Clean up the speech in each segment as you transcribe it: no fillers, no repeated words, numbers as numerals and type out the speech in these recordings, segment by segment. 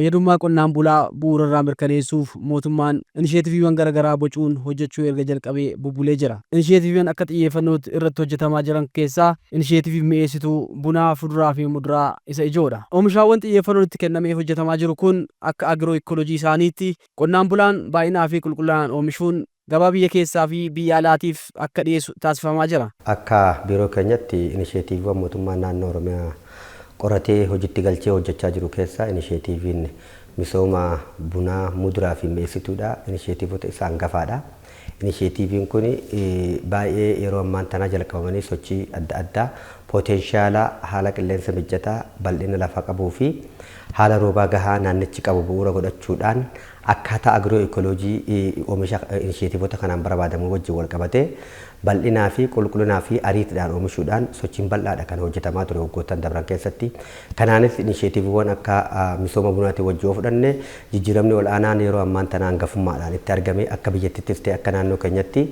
Fayyadummaa qonnaan bulaa bu'uurarraa mirkaneessuuf mootummaan inisheetiviiwwan garagaraa bocuun hojjechuu erga jalqabee bubbulee jira. Inisheetiviiwwan akka xiyyeeffannootti irratti hojjetamaa jiran keessaa inisheetiviin mi'eessituu bunaa, fuduraafi muduraa isa ijoodha. Oomishaawwan xiyyeeffannoon itti kennamee hojjetamaa jiru kun akka agiroo ikkoolojii isaaniitti qonnaan bulaan baay'inaafi qulqullinaan oomishuun gabaa biyya keessaafi biyya alaatiif akka dhiyeessu taasifamaa jira. Akka biiroo keenyatti inisheetiiviiwwan mootummaan naannoo Oromiyaa qoratee hojiitti galchee hojjechaa jiru keessaa inisheetiiviin misooma bunaa, muduraa fi mi'eessituudha. Inisheetiivota isa hangafaadha. Inisheetiiviin kun baay'ee yeroo ammaan tanaa jalqabamanii sochii adda addaa pooteenshaala haala qilleensa mijataa, bal'ina lafa qabuu fi haala roobaa gahaa naannichi qabu bu'uura godhachuudhaan akkaataa agiroo ikoloojii oomisha inisheetiivota kanaan barbaadamu wajjin wal qabatee bal'inaa fi qulqullinaa fi ariitiidhaan oomishuudhaan sochiin bal'aadha kan hojjetamaa ture waggoottan dabran keessatti. Kanaanis inisheetiiviiwwan akka misooma bunaatiin wajjin yoo fudhanne, jijjiiramni ol'aanaan yeroo ammaan tana hangafummaadhaan itti argame, akka biyyattiittis ta'e akka naannoo keenyatti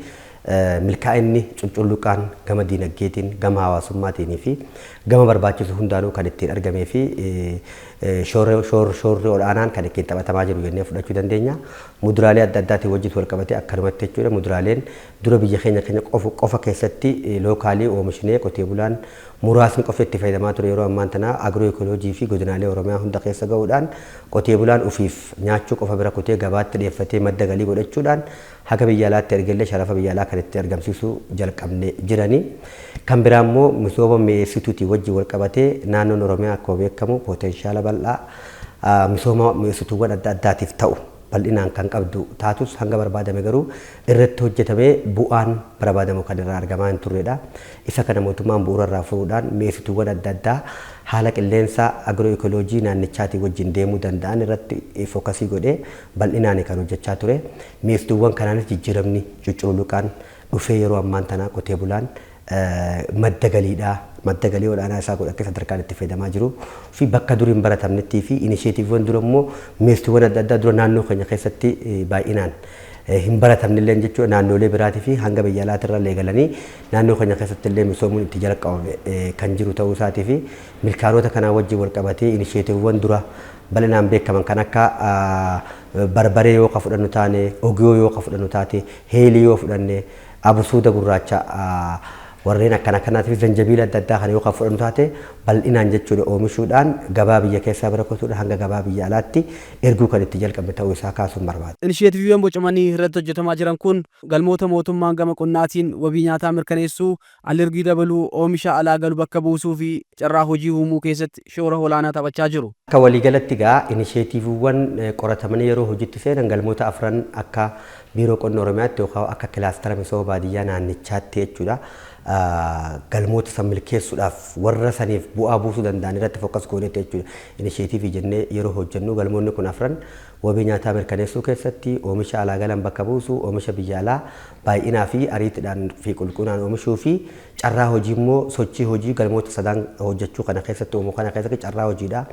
milkaa'inni culculluqaan gama diinagdeetiin, gama hawaasummaatiin fi gama barbaachisu hundaanuu kan ittiin argamee fi shoorri ol'aanaan kan ittiin taphatamaa jiru jennee fudhachuu dandeenya. Muduraalee adda addaatiin wajjin wal qabatee akkanumatti jechuudha. Muduraaleen dura biyya keenya keenya qofa keessatti locally oomishnee qotee bulaan muraasni qofa itti fayyadamaa ture, yeroo ammaan tana agiroo ikoloojii fi godinaalee Oromiyaa hunda keessa gahuudhaan qotee bulaan ofiif nyaachuu qofa bira kutee gabaatti dhiyeeffatee madda galii godhachuudhaan haga biyya alaatti ergellee sharafa biyya alaa kan itti argamsiisuu jalqabne jirani. Kan biraa immoo misooma mi'eessituutii wajjin wal qabatee naannoon Oromiyaa akkuma beekamu pooteenshaala bal'aa misooma mi'eessituuwwan adda addaatiif ta'u bal'inaan kan qabdu taatus, hanga barbaadame garuu irratti hojjetamee bu'aan barbaadamu kan irraa argamaa hin turredha. Isa kana mootummaan bu'uura irraa furuudhaan mi'eessituuwwan adda addaa haala qilleensa agiroo ikoloojii naannichaatii wajjin deemuu danda'an irratti focus godhee bal'inaan kan hojjechaa ture. Mi'eessituuwwan kanaanis jijjiiramni cucculuqaan dhufee yeroo ammaan tanaa qotee bulaan madda galiidhaa, madda galii olaanaa isaa godhatee sadarkaan itti fayyadamaa jiru fi bakka dur hin baratamnettii fi inisheetiiviiwwan dura immoo mi'eessituuwwan adda addaa dura naannoo keenya keessatti baay'inaan hin baratamnellee jechuudha, naannolee biraatii fi hanga biyya alaatirra eegalanii naannoo keenya keessatti illee misoomuun itti jalqabame kan jiru ta'uu isaatii fi milkaa'inoota kanaa wajjin wal qabatee inisheetiiviiwwan dura bal'inaan beekaman kan akka barbaree yoo ka fudhannu taane, ogiyoo yoo ka fudhannu taate, heelii yoo fudhanne, abusuuda gurraacha warreen akkana akkanaatiif zanjabiila adda addaa kana yoo kan fudhannu taate, bal'inaan jechuudha oomishuudhaan gabaa biyya keessaa bira kutuudhaan hanga gabaa biyya alaatti erguu kan itti jalqabne ta'uu isaa kaasuun barbaada. Inisheetiiviiwwan bocamanii irratti hojjetamaa jiran kun galmoota mootummaan gama qonnaatiin wabii nyaataa mirkaneessuu, alergii dabaluu, oomisha alaa galu bakka buusuu fi carraa hojii uumuu keessatti shoora olaanaa taphachaa jiru. Akka waliigalatti egaa inisheetiiviiwwan qoratamanii yeroo hojiitti seenan galmoota afran akka Biiroo Qonna Oromiyaatti yookaan akka kilaastara misooma baadiyyaa naannichaatti jechuudha. Galmoota san milkeessuudhaaf warra saniif bu'aa buusuu danda'an irratti focus goonetti jechuudha. Inisheetiivii jennee yeroo hojjennu galmoonni kun afran wabii nyaataa mirkaneessuu keessatti, oomisha alaa galan bakka buusuu, oomisha biyya alaa baay'inaa fi ariitiidhaan fi qulqullinaan oomishuu fi carraa hojii immoo sochii hojii galmoota sadan hojjechuu kana keessatti uumuu kana keessatti carraa hojiidha.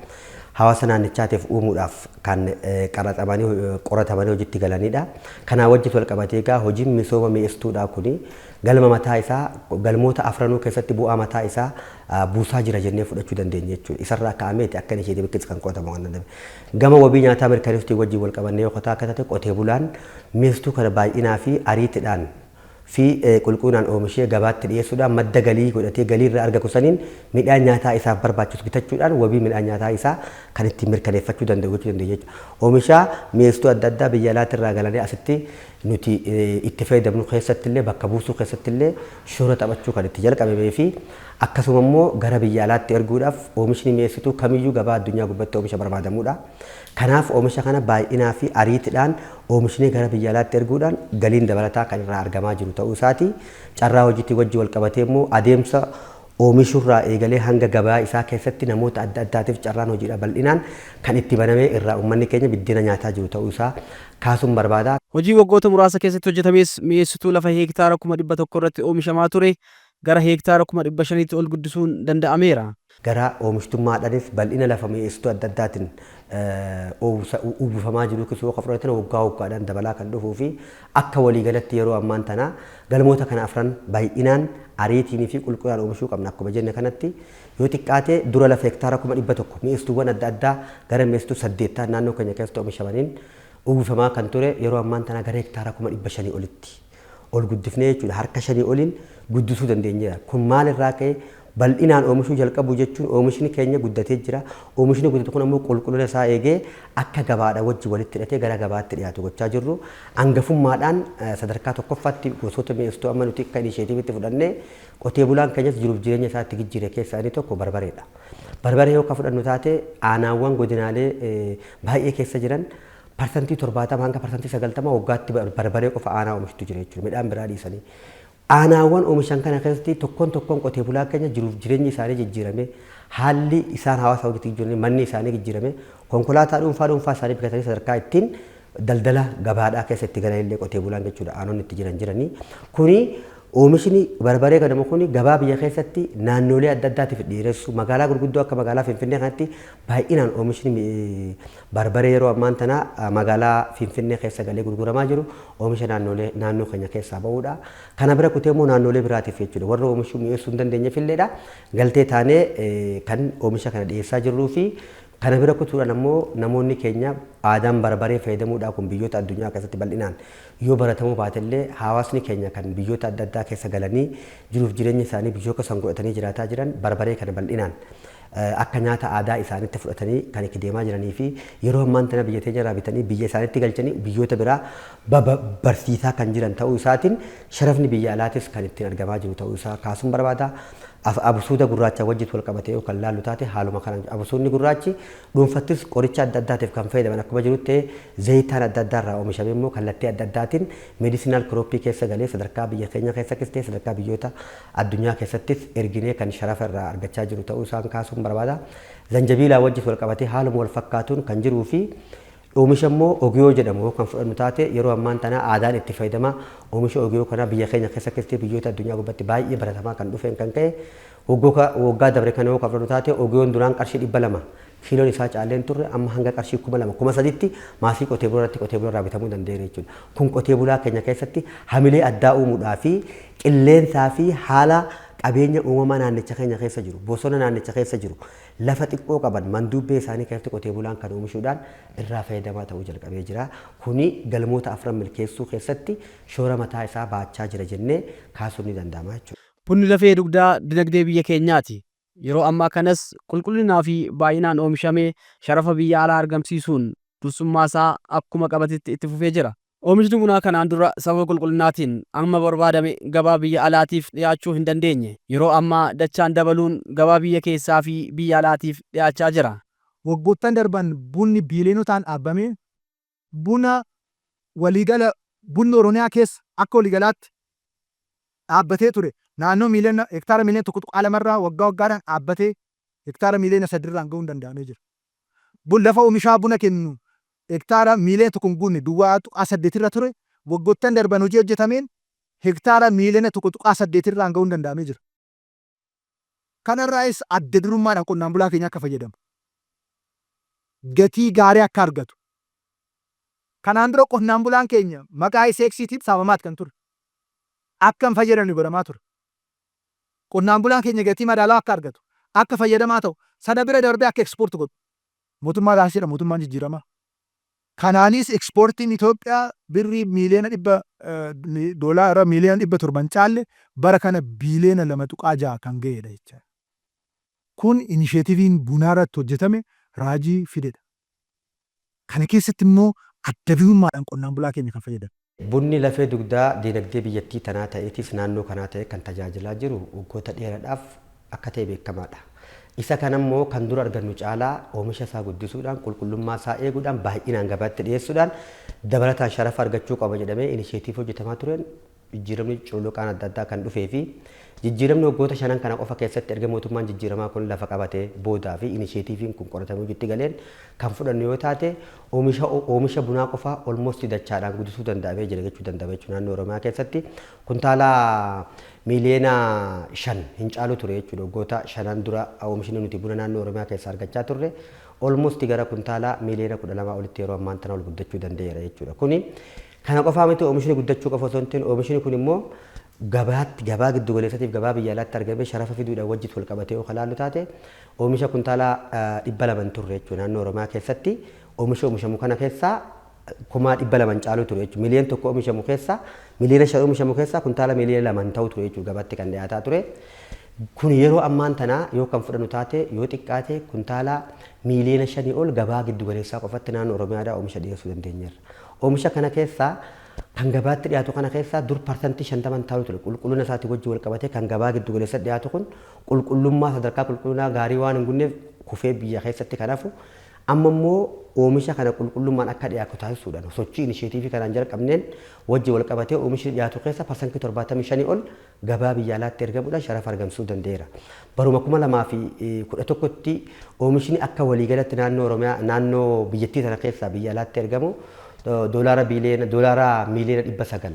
Hawaasa naannichaatiif uumuudhaaf kan qaraxamanii qoratamanii hojiitti galanidha. Kanaa wajjin wal qabatee egaa hojiin misooma mi'eessituudhaa kuni galma mataa isaa galmoota afranuu keessatti bu'aa mataa isaa buusaa jira jennee fudhachuu dandeenya jechuudha. Isarraa ka'ameeti akka inisheetiivitti kan qoratamu kan danda'ame. Gama wabii nyaataa mirkaneessuutiin wajjin wal qabannee yoo akka taate, qotee bulaan mi'eessituu kana baay'inaa fi ariitiidhaan fi qulqullinaan oomishee gabaatti dhiyeessuudhaan madda galii godhatee galii irraa argatu saniin midhaan nyaataa isaaf barbaachisu bitachuudhaan wabii midhaan nyaataa isaa kan ittiin mirkaneeffachuu danda'u jechuu dandeenya jechuudha. Oomisha mi'eessituu adda addaa biyya alaatti irraa galanii asitti nuti itti fayyadamnu keessatti illee bakka buusuu keessatti illee shoora taphachuu kan itti jalqabamee fi akkasuma immoo gara biyya alaatti erguudhaaf oomishni mi'eessituu kamiyyuu gabaa addunyaa gubbatti oomisha barbaadamudha. Kanaaf oomisha kana baay'inaa fi ariitiidhaan oomishnee gara biyya alaatti erguudhaan galiin dabalataa kan irraa argamaa jiru ta'uu isaati. Carraa hojiitii wajjin wal qabatee immoo adeemsa oomishurraa eegalee hanga gabaa isaa keessatti namoota adda addaatiif carraan hojiidha bal'inaan kan itti banamee irraa uummanni keenya biddeena nyaataa jiru ta'uu isaa kaasuun barbaada. Hojii waggoota muraasa keessatti hojjetames mi'eessituu lafa heektaara 100,000 irratti oomishamaa ture gara heektaara 500,000tti ol guddisuun danda'ameera. Gara oomishtummaadhaanis bal'ina lafa mi'eessituu adda addaatiin uwwifamaa jiru kisuu akka fudhatan waggaa waggaadhaan dabalaa kan dhufuu fi akka waliigalatti yeroo ammaan tana galmoota kana afran baay'inaan ariitiin fi qulqullinaan oomishuu qabna. Akkuma jenne kanatti yoo xiqqaate dura lafa hektaara 100,000 mi'eessituuwwan adda addaa gara mi'eessituu 8 naannoo keenya keessatti oomishamaniin uwwifamaa kan ture yeroo ammaan tana gara hektaara 500,000 olitti ol guddifnee jechuudha. Harka 5 oliin guddisuu dandeenyeera. Kun maalirraa ka'e? Bal'inaan oomishuu jalqabu jechuun oomishni keenya guddatee jira. Oomishni guddate kun ammoo qulqullina isaa eegee akka gabaadha wajji walitti hidhatee gara gabaatti dhiyaatu gochaa jirru. Hangafummaadhaan sadarkaa tokkoffaatti gosoota mi'eessituu amma nuti akka inisheetiivitti fudhannee qotee bulaan keenyas jiruuf jireenya isaa itti jijjiire keessaa inni tokko barbareedha. Barbaree yoo akka fudhannu taate aanaawwan godinaalee baay'ee keessa jiran 70% hanga 90% waggaatti barbaree qofa aanaa oomishtu jira jechuudha. Midhaan biraa dhiisanii. Aanaawwan oomishan kana keessatti tokkoon tokkoon qotee bulaa keenya jiruuf jireenyi isaanii jijjiirame, haalli isaan hawaasa walitti jijjiirame, manni isaanii jijjiirame, konkolaataa dhuunfaa dhuunfaa isaanii bitatanii sadarkaa ittiin daldala gabaadhaa keessa itti galan illee qotee bulaan jechuudha aanonni itti jiran jiranii. Kuni oomishni barbaree jedhamu kuni gabaa biyya keessatti naannolee adda addaatiif dhiyeessu magaalaa gurguddoo akka magaalaa Finfinnee kanatti baay'inaan oomishni barbaree yeroo ammaan tana magaalaa Finfinnee keessa galee gurguramaa jiru oomisha naannolee naannoo keenya keessaa ba'uudha. Kana bira kutee immoo naannolee biraatiif jechuudha warra oomishuu mi'eessuu hin dandeenyeef illeedha galtee taanee kan oomisha kana dhiyeessaa jirruu fi kana bira kutuudhaan ammoo namoonni keenya aadaan barbaree fayyadamuudhaan kun biyyoota addunyaa keessatti bal'inaan yoo baratamuu baatellee hawaasni keenya kan biyyoota adda addaa keessa galanii jiruuf jireenya isaanii biyyoota san godhatanii jiraataa jiran barbaree kana bal'inaan akka nyaata aadaa isaanitti fudhatanii kan itti deemaa jiranii fi yeroo ammaan tana biyya teenya irraa bitanii biyya isaanitti galchanii biyyoota biraa barsiisaa kan jiran ta'uu isaatiin sharafni biyya alaatis kan ittiin argamaa jiru ta'uu isaa kaasuun barbaada. Absuuda gurraacha wajjin wal qabatee yoo kan laallu taate haaluma kanaan absuudni gurraachi dhuunfattis qoricha adda addaatiif kan fayyadaman akkuma jirutti zayitaan adda addaa irraa oomishamee immoo kallattii adda addaatiin meediisinaal kirooppii keessa galee sadarkaa biyya keenya keessattis ta'e sadarkaa biyyoota addunyaa keessattis erginee kan sharafa irraa argachaa jiru ta'uu isaan kaasuun barbaada. Zanjabiilaa wajjin wal qabatee haaluma wal fakkaatuun kan jiruu fi oomisha immoo ogiyoo jedhamu kan fudhannu taate yeroo ammaan tana aadaan itti fayyadama oomisha ogiyoo kana biyya keenya keessattis ta'e biyyoota addunyaa gubbaatti baay'ee baratamaa kan dhufeen kan ka'e waggaa dabre kana yoo kan fudhannu taate ogiyoon duraan qarshii 200 kiiloon isaa caalleen turre amma hanga qarshii 2000 3000tti maasii qotee bulaa irratti qotee bulaa irraa bitamuu danda'eera jechuudha. Kun qotee bulaa keenya keessatti hamilee addaa uumuudhaa fi qilleensaa fi haala qabeenya uumamaa naannicha keenya keessa jiru, bosona naannicha keessa jiru, lafa xiqqoo qaban manduubbee isaanii keessatti qotee bulaan kan oomishuudhaan irraa fayyadamaa ta'uu jalqabee jira. Kuni galmoota afran milkeessuu keessatti shoora mataa isaa baachaa jira jennee kaasuun ni danda'ama jechuudha. Bunni lafee dugdaa dinagdee biyya keenyaati. Yeroo ammaa kanas qulqullinaa fi baay'inaan oomishamee sharafa biyya alaa argamsiisuun dursummaa isaa akkuma qabatetti itti fufee jira. Oomishni bunaa kanaan dura sababa qulqullinaatiin amma barbaadame gabaa biyya alaatiif dhiyaachuu hin dandeenye. Yeroo ammaa dachaan dabaluun gabaa biyya keessaa fi biyya alaatiif dhiyaachaa jira. Waggoottan darban bunni biiliyonotaan dhaabbamee buna waliigala bunni Oromiyaa keessa akka waliigalaatti dhaabbatee ture naannoo miiliyoona hektaara miiliyoona 1.2 irraa waggaa waggaadhaan dhaabbatee hektaara miiliyoona 3 irraan ga'uun danda'amee jira. Bun lafa oomishaa buna kennu hektaara miiliyoona 1 hin guunne duwwaa tuqaa 8 irra ture waggoottan darban hojii hojjetameen hektaara miiliyoona 1.8 irraan ga'uun danda'amee jira. Kanarraayis adda durummaadhaan qonnaan bulaa keenya akka fayyadamu, gatii gaarii akka argatu. Kanaan dura qonnaan bulaan keenya maqaa iseeksiitiin saamamaat kan ture. Akka hin fayyadamne godhamaa ture. Qonnaan bulaan keenya gatii madaalawaa akka argatu, akka fayyadamaa ta'u, sana bira darbee akka ekspoorti godhu mootummaa taasisedha mootummaan jijjiiramaa. Kanaanis ekspoortiin Itoophiyaa birrii miiliyoona dhibba doolaara miiliyoona 700 hin caalle bara kana biiliyoona 2.6 kan ga'edha jechaadha. Kun inisheetiviin bunaa irratti hojjetame raajii fidedha. Kana keessatti immoo adda durummaadhaan qonnaan bulaa keenya kan fayyadame. Bunni lafee dugdaa dinagdee biyyattii tanaa ta'eetis naannoo kanaa ta'e kan tajaajilaa jiru waggoota dheeraadhaaf akka ta'e beekamaadha. Isa kanammoo kan dura argannu caalaa oomisha isaa guddisuudhaan qulqullummaa isaa eeguudhaan baay'inaan gabaatti dhiyeessuudhaan dabalataan sharafa argachuu qaba jedhamee inisheetiivii hojjetamaa tureen Jijjiiramni cululuqaan adda addaa kan dhufee fi jijjiiramni waggoota shanan kana qofa keessatti erga mootummaan jijjiiramaa kun lafa qabatee boodaa fi inisheetiiviin kun qoratamee hojiitti galeen kan fudhannu yoo taate, oomisha bunaa qofaa almost dachaadhaan guddisuu danda'amee jira jechuu danda'ama jechuudha. Naannoo Oromiyaa keessatti kuntaala miiliyoona 5 hin caalu ture jechuudha. Waggoota shanan dura oomishni nuti buna naannoo Oromiyaa keessaa argachaa turre almost gara kuntaala miiliyoona 12 olitti yeroo ammaan tana ol guddachuu danda'eera jechuudha. Kuni kana qofaa miti. Oomishni guddachuu qofa osoo hin ta'in, oomishni kun immoo gabaatti, gabaa giddu galeessatiif gabaa biyya alaatti argamee sharafa fiduudhaan wajjin wal qabatee yoo kalaallu taate, oomisha kuntaala 200 turre jechuudha. Naannoo Oromiyaa keessatti oomisha oomishamu kana keessaa 200,000 caalu ture jechuudha. Miliyoona 1 oomishamu keessaa, miliyoona 5 oomishamu keessaa kuntaala miliyoona 2 ta'u ture jechuudha gabaatti kan dhiyaataa ture. Kun yeroo ammaan tanaa yoo kan fudhannu taate, yoo xiqqaate kuntaala miiliyoona 5 ol gabaa giddu galeessaa qofatti naannoo Oromiyaadhaa oomisha dhiyeessuu dandeenyeerra. Oomisha kana keessaa kan gabaatti dhiyaatu kana keessaa dur 50% ta'u ture. Qulqullina isaatii wajjin wal qabatee kan gabaa giddu galeessa dhiyaatu kun qulqullummaa, sadarkaa qulqullinaa gaarii waan hin gunneef kufee biyya keessatti kan hafu. Amma immoo oomisha kana qulqullummaan akka dhiyaatu taasisuudhaan sochii inisheetiivii kanaan jalqabneen wajjin wal qabatee oomishni dhiyaatu keessa 75% ol gabaa biyya alaatti ergamuudhaan sharafa argamsiisuu danda'eera. Baruma 2011tti oomishni akka waliigalatti naannoo Oromiyaa, naannoo biyyattii sana keessaa biyya alaatti ergamu doolaara biiliyoona, doolaara miiliyoona 900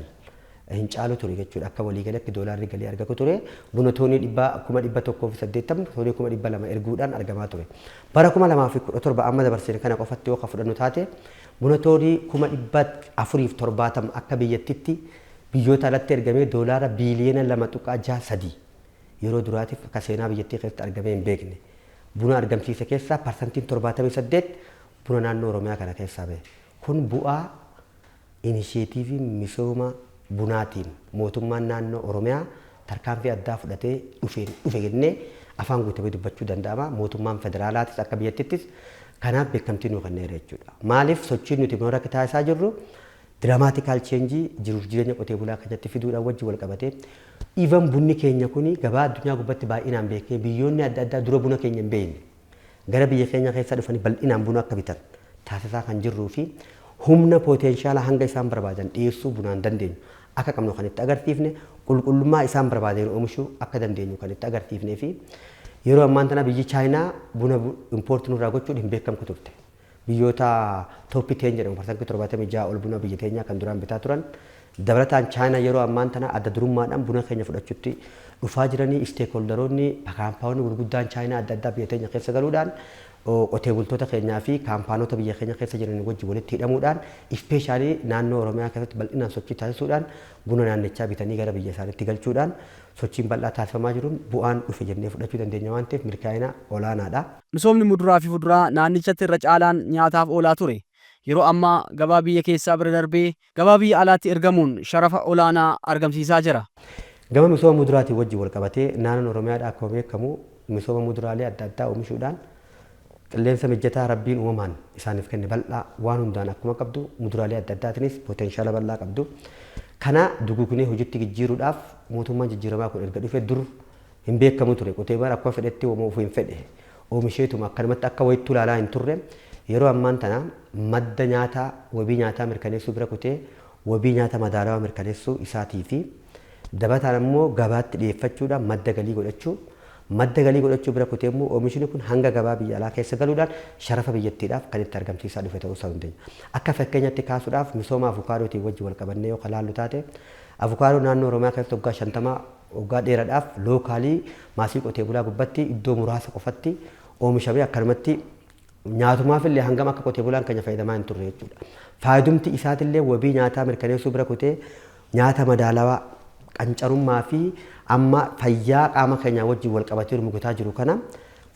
hin caalu ture jechuudha. Akka waliigalatti doolaarri galii argatu ture buna toonii 180,000, toonii 200,000 erguudhaan argamaa ture. Bara 2017 amma dabarsine kana qofatti yoo ka fudhannu taate, buna toonii 470,000 akka biyyattitti biyyoota alatti ergamee doolaara biiliyoona 2.63 yeroo duraatiif akka seenaa biyyattii keessatti argamee hin beekne buna argamsiise keessaa 78% buna naannoo Oromiyaa kana keessaa bahe. Kun bu'aa inisheetiivii misooma bunaatiin mootummaan naannoo Oromiyaa tarkaanfii addaa fudhatee dhufeen dhufe jennee afaan guutamee dubbachuu danda'ama. Mootummaan federaalaatis akka biyyattiittis kanaaf beekamtii nuu kenneera jechuudha. Maaliif? Sochiin nuti buna irratti taasisaa jirru dramatical change jiruuf jireenya qotee bulaa keenyatti fiduudhaan wajjin wal qabatee, even bunni keenya kuni gabaa addunyaa gubbatti baay'inaan beekee, biyyoonni adda addaa dura buna keenya hin beekne gara biyya keenya keessa dhufanii bal'inaan buna akka bitan taasisaa kan jirruu fi humna potential hanga isaan barbaadan dhiyeessuu bunaan dandeenyu akka qabnu kan itti agarsiifne, qulqullummaa isaan barbaadan oomishuu akka dandeenyu kan itti agarsiifnee fi yeroo ammaan tana biyyi Chaayinaa buna import nurraa gochuun hin beekamtu turte. Biyyoota top 10 jedhamu 76% ol buna biyya teenyaa kan duraan bitaa turan. Dabalataan Chaayinaa yeroo ammaan tana adda durummaadhaan buna keenya fudhachuutti dhufaa jiranii, stakeholderoonni, kaampaanonni gurguddaan Chaayinaa adda addaa biyya teenya keessa galuudhaan qotee bultoota keenyaa fi kaampaanota biyya keenya keessa jiran wajjin walitti hidhamuudhaan, especially naannoo Oromiyaa keessatti bal'inaan sochii taasisuudhaan buna naannichaa bitanii gara biyya isaaniitti galchuudhaan sochiin bal'aa taasifamaa jiruun bu'aan dhufe jennee fudhachuu dandeenya waan ta'eef milkaa'ina olaanaadha. Misoomni muduraa fi fuduraa naannichatti irra caalaan nyaataaf oolaa ture. Yeroo ammaa gabaa biyya keessaa bira darbee gabaa biyya alaatti ergamuun sharafa olaanaa argamsiisaa jira. Gama misooma muduraatiin wajjin wal qabatee naannoon Oromiyaadhaa akkuma beekamu misooma muduraalee adda addaa oomishuudhaan qilleensa mijataa Rabbiin uumamaan isaaniif kenne bal'aa waan hundaan akkuma qabdu, muduraalee adda addaatiinis potential bal'aa qabdu. Kana dugugnee hojiitti jijjiiruudhaaf mootummaan jijjiiramaa kun erga dhufe, dur hin beekamu ture. Qotee bulaan akkuma fedhetti ofii hin fedhe oomisheetuma akkanumatti akka wayittuu ilaalaa hin turre. Yeroo ammaan tana madda nyaataa, wabii nyaataa mirkaneessuu bira kutee wabii nyaata madaalawaa mirkaneessuu isaatii fi dabalataan ammoo gabaatti dhiyeeffachuudhaan madda galii godhachuu, madda galii godhachuu bira kutee immoo oomishni kun hanga gabaa biyya alaa keessa galuudhaan sharafa biyyattiidhaaf kan itti argamsiisaa dhufe ta'uu isaa dandeenya. Akka fakkeenyatti kaasuudhaaf misooma avukaadootiin wajjin wal qabannee yoo kalaallu taate, avukaadoo naannoo Oromiyaa keessatti waggaa 50, waggaa dheeraadhaaf local maasii qotee bulaa gubbatti iddoo muraasa qofatti oomishamee akkanumatti nyaatumaaf illee hangam akka qotee bulaan keenya fayyadamaa hin turre jechuudha. Faayidumti isaatillee wabii nyaataa mirkaneessuu bira kutee nyaata madaalawaa qancarummaa fi amma fayyaa qaama keenyaa wajjin wal qabatee mugataa jiru kana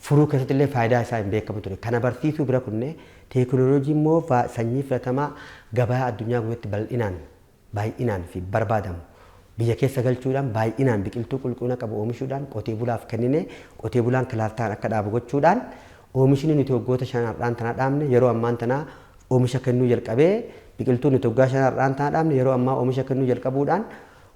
furuu keessatti illee faayidaa isaa hin beekamu ture. Kana barsiisuu bira kunne teekinooloojii immoo sanyii filatamaa gabaa addunyaa guyyatti bal'inaan, baay'inaan fi barbaadamu biyya keessa galchuudhaan baay'inaan biqiltuu qulqullina qabu oomishuudhaan qotee bulaaf kennine, qotee bulaan kilaastaan akka dhaabu gochuudhaan oomishni nuti waggoota 5 har'aan tana dhaabne yeroo ammaan tana oomisha kennuu jalqabee, biqiltuu nuti waggaa 5 har'aan tana dhaabne yeroo ammaa oomisha kennuu jalqabuudhaan,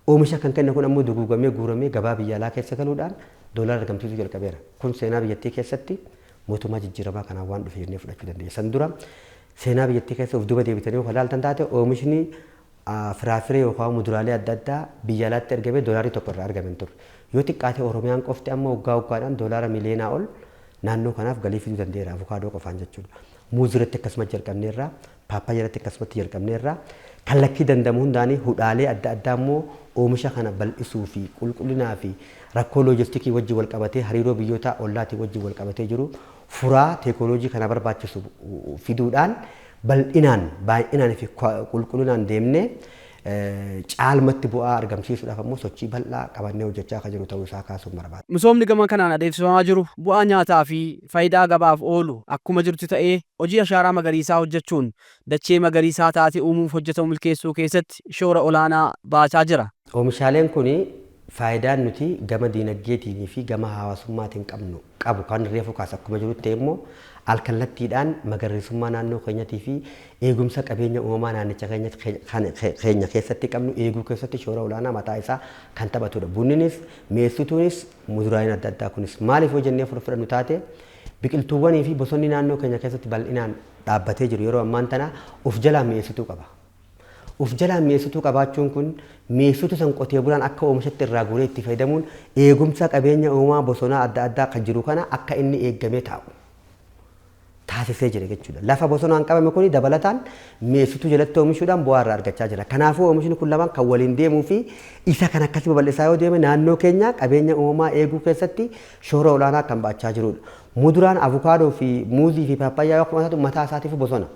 oomisha kan kenne kun ammoo duguugamee guuramee gabaa biyya alaa keessa galuudhaan doolaara argamsiisuu jalqabeera. Kun seenaa biyyattii keessatti mootummaa jijjiiramaa kanaan waan dhufe jennee fudhachuu dandeenya. San dura seenaa biyyattii keessa of duuba deebitanii yoo ilaaltan taate, oomishni firaafiree yookaan muduraalee adda addaa biyya alaatti ergamee doolaarii tokko irraa argame hin turre. Yoo xiqqaate Oromiyaan qofti amma waggaa waggaadhaan doolaara miliyoonaa ol naannoo kanaaf galii fiduu danda'eera avukaadoo qofaan jechuudha. Muuzii irratti akkasumatti jalqabneerra, paappayyaa irratti akkasumatti jalqabneerra. Kallattii danda'amu hundaanii hudhaalee adda addaa immoo oomisha kana bal'isuu fi qulqullinaa fi rakkoo loojistikii wajjin wal qabatee hariiroo biyyoota ollaatii wajjin wal qabatee jiru furaa teekinooloojii kana barbaachisu fiduudhaan bal'inaan baay'inaan fi qulqullinaan deemnee caalmatti bu'aa argamsiisuudhaaf ammoo sochii bal'aa qabannee hojjechaa akka jiru ta'uu isaa kaasuun barbaada. Misoomni gama kanaan adeemsifamaa jiru bu'aa nyaataa fi faayidaa gabaaf oolu akkuma jirutti ta'ee hojii ashaaraa magariisaa hojjechuun dachee magariisaa taate uumuuf hojjetamu milkeessuu keessatti shoora olaanaa baachaa jira. Oomishaaleen kun faayidaan nuti gama diinagdeetiin fi gama hawaasummaatiin qabnu qabu kan reefu kaas akkuma jirutti immoo alkallattiidhaan magariisummaa naannoo keenyatii fi eegumsa qabeenya uumamaa naannicha keenya keessatti qabnu eeguu keessatti shoora olaanaa mataa isaa kan taphatudha. Bunninis mi'eessituunis muduraaleen adda addaa kunis maaliif yoo jennee fudhannu taate biqiltuuwwanii fi bosonni naannoo keenya keessatti bal'inaan dhaabbatee jiru yeroo ammaan tana of jalaa mi'eessituu qaba. Of jalaa mi'eessituu qabaachuun kun mi'eessituu san qotee bulaan akka oomishatti irraa guuree itti fayyadamuun eegumsa qabeenya uumamaa bosonaa adda addaa kan jiru kana akka inni eeggamee taa'u taasisee jira jechuudha. Lafa bosonaan qabame kun dabalataan mi'eessituu jalatti oomishuudhaan bu'aa irraa argachaa jira. Kanaafuu oomishni kun lamaan kan waliin deemuu fi isa kan akkasii babal'isaa yoo deeme naannoo keenya qabeenya uumamaa eeguu keessatti shoora olaanaa kan baachaa jirudha. Muduraan avukaadoo fi muuzii fi paappaayyaa yoo akkuma mataa isaatiif bosona.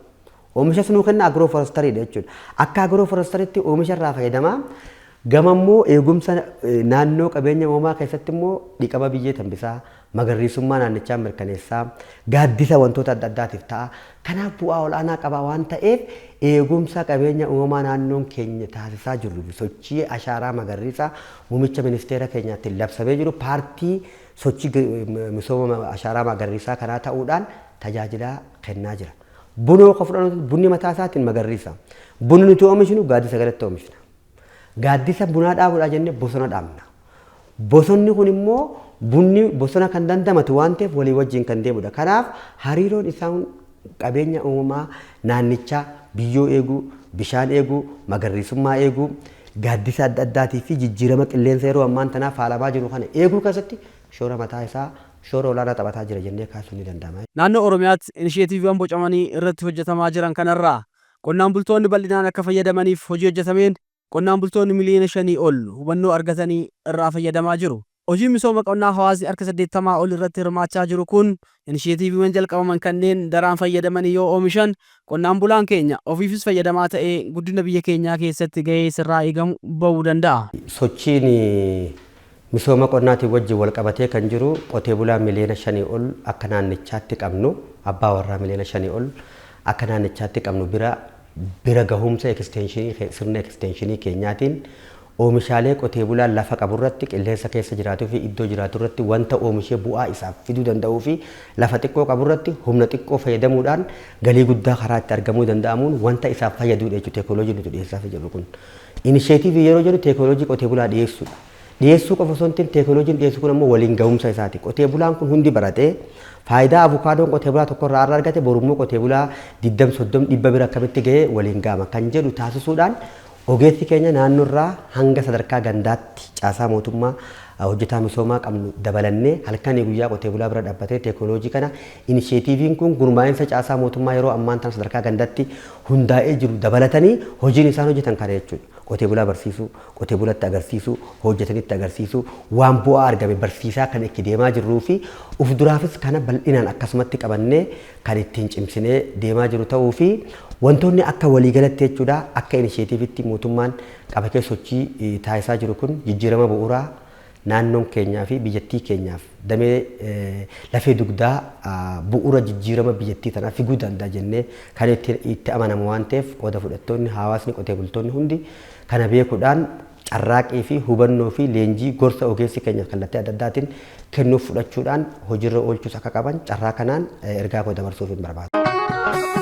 Oomisha sunuu kenna agiroo forestariidha jechuudha. Akka agiroo forestariitti oomisha irraa fayyadamaa gama immoo eegumsa naannoo qabeenya uumamaa keessatti immoo dhiqama biyyee tambisaa magariisummaa naannichaa mirkaneessaa gaaddisa wantoota adda addaatiif ta'a. Kanaaf bu'aa olaanaa qaba waan ta'eef eegumsa qabeenya uumamaa naannoon keenya taasisaa jirru sochii ashaaraa magariisaa muummicha ministeera keenyaatti labsamee jiru paartii sochii misooma ashaaraa magariisaa kanaa ta'uudhaan tajaajila kennaa jira. Buna yoo fudhannu bunni mataa isaatiin magariisa. Bunni nuti oomishnu gaaddisa galatti oomishna. Gaaddisa bunaa dhaabuudhaa jennee bosona dhaabna. Bosonni kun immoo bunni bosona kan dandamatu waan ta'eef walii wajjin kan deemudha. Kanaaf hariiroon isaan qabeenya uumamaa naannichaa biyyoo eeguu, bishaan eeguu, magariisummaa eeguu, gaaddisa adda addaatii fi jijjiirama qilleensa yeroo ammaan tanaaf faalamaa jiru kana eeguu keessatti shoora mataa isaa shoora olaanaa taphataa jira jennee kaasuun ni danda'ama. Naannoo Oromiyaatti inisheetiiviiwwan bocamanii irratti hojjetamaa jiran kanarraa qonnaan bultoonni bal'inaan akka fayyadamaniif hojii hojjetameen qonnaan bultoonni miliyoona 5 ol hubannoo argatanii irraa fayyadamaa jiru. Hojiin misooma qonnaa hawaasni harka 80 ol irratti hirmaachaa jiru kun inisheetiiviiwwan jalqabaman kanneen daraan fayyadamanii yoo oomishan qonnaan bulaan keenya ofiifis fayyadamaa ta'ee guddina biyya keenyaa keessatti gahee sirraa eegamu bahuu danda'a. Sochiin misooma qonnaatiin wajjin wal qabatee kan jiru qotee bulaa miliyoona 5 ol akka naannichaatti qabnu abbaa warraa miliyoona 5 ol akka naannichaatti qabnu bira gahumsa ekstenshinii sirna ekstenshinii keenyaatiin oomishaalee qotee bulaan lafa qaburratti qilleensa keessa jiraatuu fi iddoo jiraatu irratti wanta oomishee bu'aa isaaf fiduu danda'uu fi lafa xiqqoo qaburratti humna xiqqoo fayyadamuudhaan galii guddaa karaa itti argamuu danda'amuun wanta isaaf fayyadudha jechuudha teekinooloojii nuti dhiyeessaaf jedhu kun. Inisheetiivii yeroo jedhu teekinooloojii qotee bulaa dhiyeessuudha. Dhiyeessuu qofa osoo hin ta'in teekinooloojiin dhiyeessu kun ammoo waliin gahumsa isaati. Qotee bulaan kun hundi baratee faayidaa avukaadoon qotee bulaa tokko irraa argate borummoo qotee bulaa 20 30 100 bira akkamitti gahee waliin gahama kan jedhu taasisuudhaan ogeessi keenya naannoo irraa hanga sadarkaa gandaatti caasaa mootummaa hojjetaa misoomaa qabnu dabalannee halkanii guyyaa qotee bulaa bira dhaabbatee teekinooloojii kana inisheetiiviin kun gurmaa'insa caasaa mootummaa yeroo ammaan tana sadarkaa gandaatti hundaa'ee jiru dabalatanii hojiin isaan hojjetan kana jechuudha. Qotee bulaa barsiisuu, qotee bulatti agarsiisuu, hojjetanitti agarsiisuu, waan bu'aa argame barsiisaa kan itti deemaa jirruu fi uf duraafis kana bal'inaan akkasumatti qabannee kan ittiin cimsinee deemaa jiru ta'uu fi wantoonni akka waliigalatti jechuudha akka inisheetiivitti mootummaan qabatee sochii taasisaa jiru kun jijjiirama bu'uuraa naannoon keenyaa fi biyyattii keenyaaf damee lafee dugdaa bu'uura jijjiirama biyyattii tanaa figuu danda'a jennee kan itti amanamu waan ta'eef qooda fudhattoonni hawaasni qotee bultoonni hundi kana beekuudhaan carraaqii fi hubannoo fi leenjii gorsa ogeessi keenya kallattii adda addaatiin kennuuf fudhachuudhaan hojiirra oolchuus akka qaban carraa kanaan ergaa koo dabarsuuf hin barbaadu.